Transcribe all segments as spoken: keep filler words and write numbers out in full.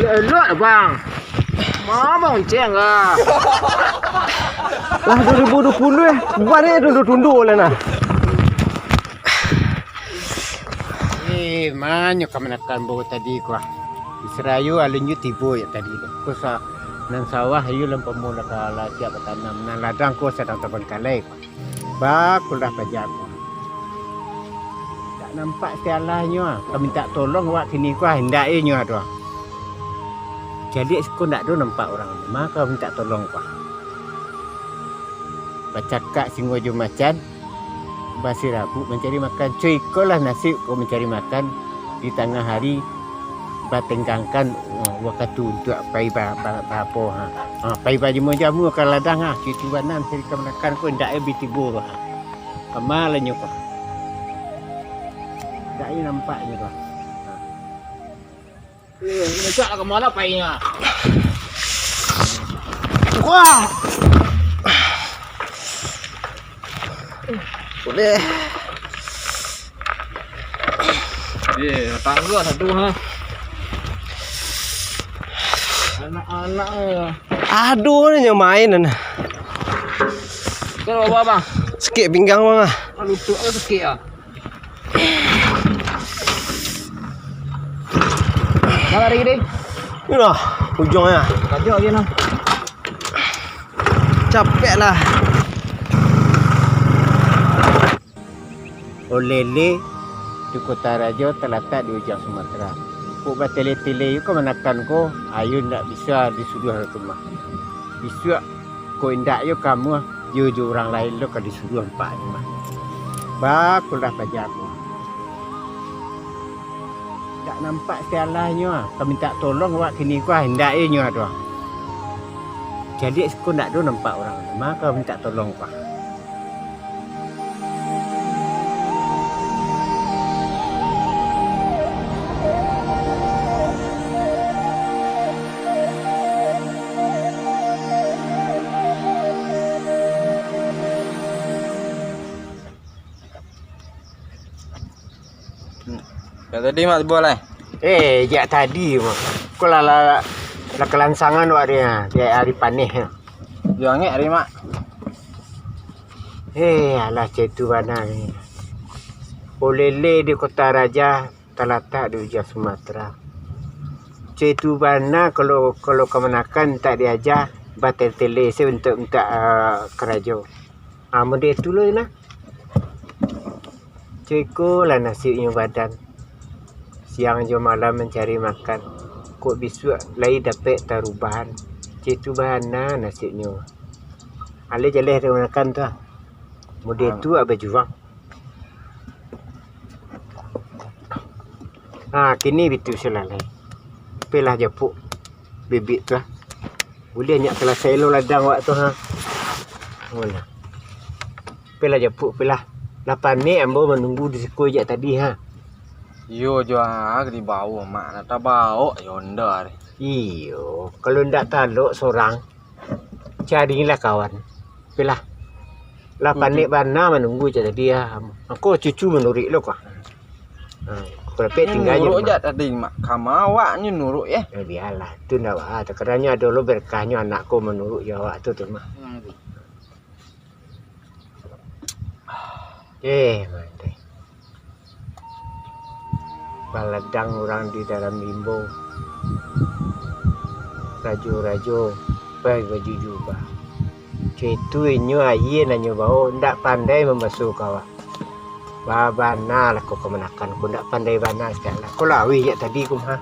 Elok, Bang. Mama onceng lah. Lah dua ribu dua puluh eh. Buat ni tunduk-tunduk lah nah. Eh, manyo kamanakan baru tadi ko ah. Di Serayu alun ju tibo yo tadi tu. Ko sa-, nan sawah ayo lampamo lah ka lah siap batanam. Nan ladang ko sadang tabangkalai ko. Bakulah paja ko. Tak nampak sialahnyo ah. Ka mintak tolong awak kini ko ah, indak inyo ado ah. Jadi siko ndak ado nampak urang. Maka mintak tolong ko ah. Bacakak singo jo macan, basirabuik mancari makan. Cubo ikolah nasib ko mancari makan di tangah hari, batenggangkan, uh, wakatu untuak pai ba-, ba-, ba-, apo, ha. Ha, pai bajamu-jamu ka ladang, ha. Cubo bana mancari kamanakan ko, indak e bi tibo, ha. Kama lah nyo ko. Indak e nampaknyo ko. Ha. Eh, ngecak lah ka ma painyo? Wah. Boleh. Eh, tangga satu ha. Anak-anak eh. Aduh, ni nyo main ni. Kau bawa apa? Sakik pinggang, Bang, ah. Lutut tu sakik ah. Dah lari gini. Inilah ujungnya. Kajak lagi nah. Capek lah. Olele di Kota Rajo talatak di ujuang Sumatera. Kok batele-tele ko manakan ko, ayo ndak bisa disuduah rumah. Bisuak Kok indak yo kamu, yo jo urang lain lo ka disuruah ampaknyo mah. Bakulah paja ko. Indak nampak sialahnyo, ka mintak tolong awak kini ko, indak e nyo ado. Caliak siko ndak ado nampak urang, mako mintak tolong ko. Jak tadi mak tibo lai? Eh, jak tadi mak. Ko lah, lah, lah kalansangan wak dia, dia hari paneh. Yo angek hari mak. Eh, alah caitu bana ni. Olele di Kota Raja, talatak di ujuang Sumatera. Caitu bana kalau, kalau kamanakan tak diaja, batele-tele se untuak, untuak, ah, karajo. Ah, model tu lo lah. Ceko lah nasibnyo badan. Siang jo malam mancari makan. Kok bisuak lai dapek tarubahan. Caitu bana nasibnyo. Aleh jaleh tu makan tu ah. Model tu ah bajuang. Ha, kini bitu silalai. Pelah japuk bibik tu ha. Buliah nyak salasai lo ladang wak tu ha. Mana? Pelah japuk pelah. Lah panek ambo manunggu di siko jak tadi ha. Iyo jo ha, di bawah mak nak tabawok yo ndak. Iyo, kalau ndak talok sorang. Carilah kawan. Oke lah. Lah panek bana manunggu cak tadi ah. Mako cucu manuruik lo kah. Ha, kalau pek tinggal je. Nuruk je tadi mak. Kama awaknyo nuruk eh. Eh, bialah. Tu ndak apa. Takadangnyo ado lo berkahnyo anak ko manuruik je awak tu tu mah. Eh, mandai. Baladang urang di dalam limbo. Rajo-rajo, pai baju jubah. Caitu inyo aia nan nyo bawo, ndak pandai mambaso kawak. Babana lah ko kamanakan ko, ndak pandai bana sitak lah. Ko lawih jak tadi ko mah.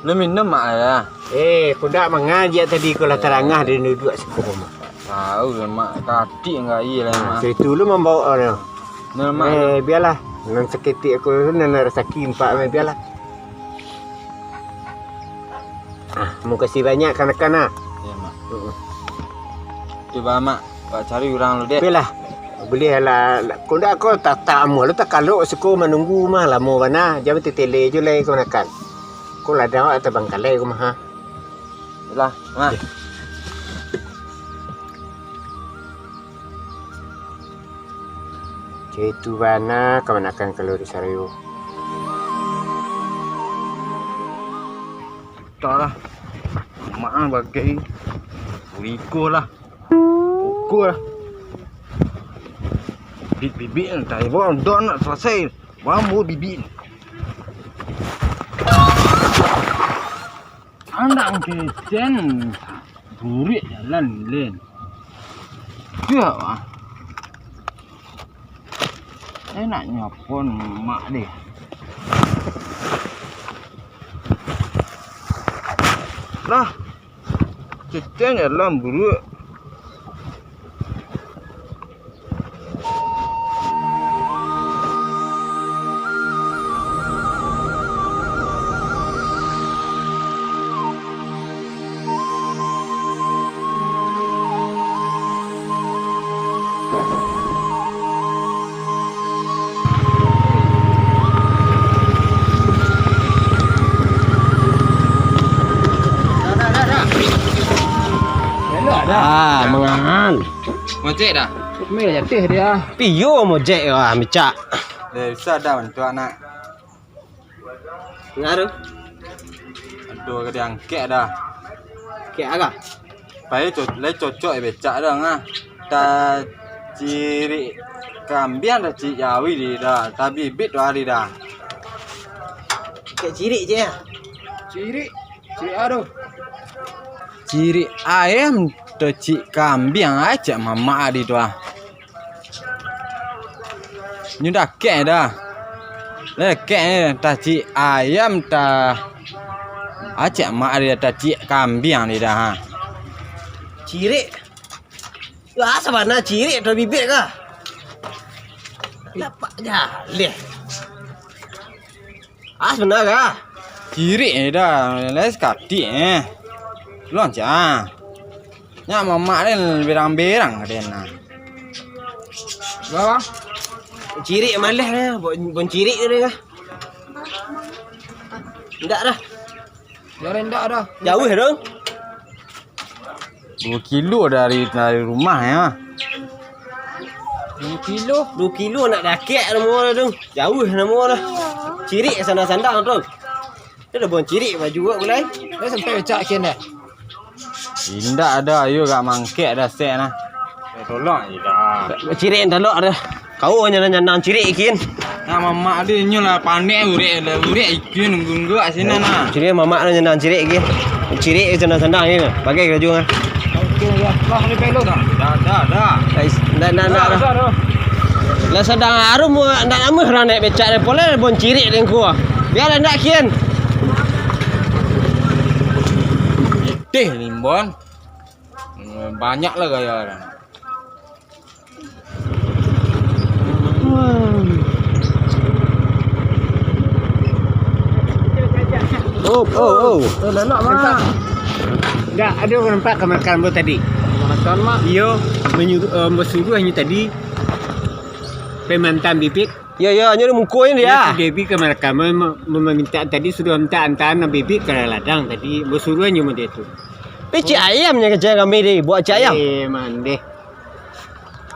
Lu minum mak lah. Eh, ko ndak mangajak tadi ko lah tarangah dari duduak siko mah. Tahu lah mak, katik anggaia lah mak. Caitu lu mambawo lah. Nah, mak. Eh, bialah. Nan saketek aku tu nan rasaki empat mah bialah. Ah, makasih banyak kanakan ah. Ya mak. Cuba mak, buat cari urang lu dek. Bialah. Buliah lah. Ko ndak ko tatak amuah lu takalok siko manunggu mah lamo bana. Jan batele-tele jo lai ko nakan. Ko ladang awak tabangkalai ko mah ha. Lah, mak. Caitu bana kamanakan kalau di Sarayo. Entahlah. Mak ah bagai. Iko lah. Iko lah. Bibit-bibit nan tadi. Wah, dah nak selesai. Wah, mau bibit. Andang kecen. Burik jalan, Len. Dah, wah. Enak nyapon mak deh. Lah, ceceng dalam buruk. Ah, mangahan. Mojek dah. Meh jatuh dia. Piyo mojek ah, micak. Dah bisa dah bantuak nak. Ngaruh. Aduh, ka diangkek dah. Kek aga? Pai co-, lai cocok becak dah ngah. Tacirik kambiang, tacirik jawi di dah. Tabibit tu hari dah. Kek cirik je ya? Cirik, cirik aduh. Cirik ayam, tacirik kambiang, ai cak mamak di tu ah. Nyo dakek dah. Lekek ni, tacirik ayam, ta-, acek mak dia tacirik kambiang dia dah, ha. Cirik. Lah, sabana cirik atau bibit kah? Dapat jaleh. Ah, sabana kah? Cirik ni dah, lai sakatik eh. Tolong cah. Nyak mamak den berang-berang den nah. Bang. Cirik maleh eh, bon, bon cirik tu deh kah? Indak dah. Jan indak dah. Jauh dong. Duo kilo dari, dari rumah ya. Duo kilo? Duo kilo nak dakek namo dah tu. Jauh namo dah. Cirik sandang-sandang tu. Dia dah bon cirik baju buat gulai. Dah sampai becak kian dah. Indak ado, ayo gak mangkek dah sek nah. Eh, tolong je dah. Cirik talok dah. Kau nyo nandang cirik kin. Nah, mamak dia nyo lah panek urek, urek ikin nunggu-nunggu kat sini nah. Cirik mamak nyo nandang cirik kin. Cirik sandang-sandang ni. Bagai kerja ah. Oke, ya. Lah, ni pelok dah. Dah, dah, dah. Guys, ndak, ndak, ndak. Dah, dah. Lah sadang arum, ndak namuah urang naik becak deh. Poleh bon cirik deh ko. Biar ndak kian. Teh limbon. Hmm, banyak lah gaya orang. Oh, oh, oh. Eh, lalak, Mak. Nampak? Ndak, ado urang nampak kamanakan ambo tadi. Kamanakan, Mak? Iyo, manyuruah, eh, basuruah inyo tadi, pai maanta bibit. Iyo, iyo, inyo di muko inyo dia. Iyo, si Debi kamanakan mem-, mem-, maminta tadi, suruah minta antaan bibit ka ladang tadi, basuruah inyo mode tu. Tapi ciek ayam nyo kecek kami di, buek ciek ayam. Eh, mandeh.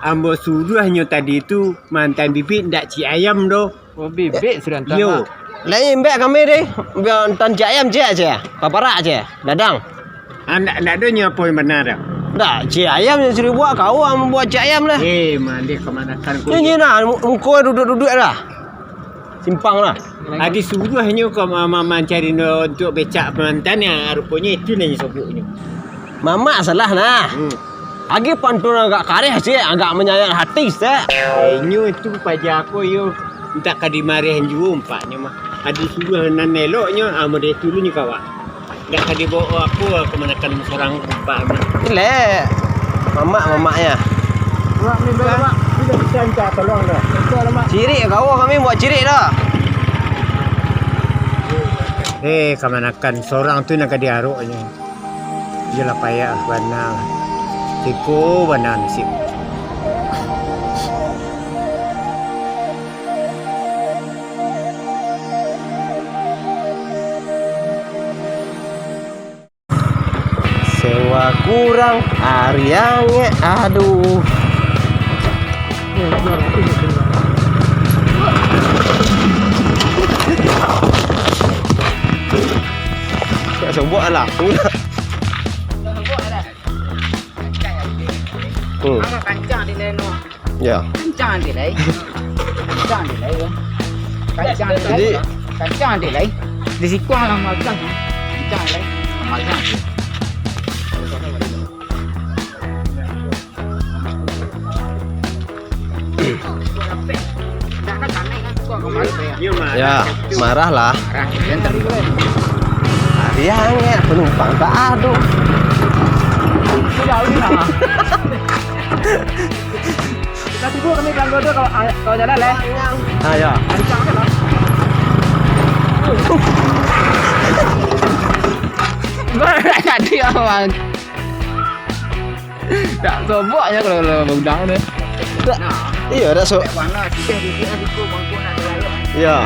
Ambo suruah inyo tadi tu maanta bibit, ndak ciek ayam doh. Oh, bibit sudah antaan, Mak. Lain imbek kami deh, bia antaan ciek ayam ciek aja, paparak aja, dadang. Ah, ndak, ndak ado nyo apo nan bana doh. Ndak, ciek ayam nyo suruah buek, kau ang buek ciek ayam lah. Eh, mandeh kamanakan ko. Nyo, nyo nah, mu-, muko duduak-duduak lah. Simpang lah. Adi suruah inyo ka ma-, ma-, mancari no untuak becak pamantan, ruponyo itu nan inyo sobuknyo. Mamak salah nah. Hmm. Agi pantun agak kareh ciek, agak manyayat hati ciek. Eh, inyo itu paja ko iyo, antah ka dimarahan juo umpaknyo mah. Adi suruah nan eloknyo, ah, mode itu lu nyo kawak. Ndak ka dibawa aku, aku manakan sorang umpaknyo. Ilek. Mamak, mamaknya. Mak, ni baik, Mak. Tidak bisa minta tolong dah. Betul, Mak. Cirik kau kami buek cirik dah. Eh, kamanakan sorang tu nan ka diaroknyo. Iyolah, payah bana. Siko bana nasib. Sewa kurang, ari angek, aduh. Sobok lah. Hmm. Kancang di leno. Ya. Kancang di lai. Kancang di lai. Kancang di lai. Jadi kancang di lai. Di siko lah magang. Kancang di lai. Magang. Ya, marah lah. Ariang ya, penumpang tak ada. Kita tunggu kami ganggu tu kalau, kalau jalan lah. Ah, ya. Tadi abang. Tak sobok je kalau, kalau udang tu. Tak. Iyo, tak so-, iyo.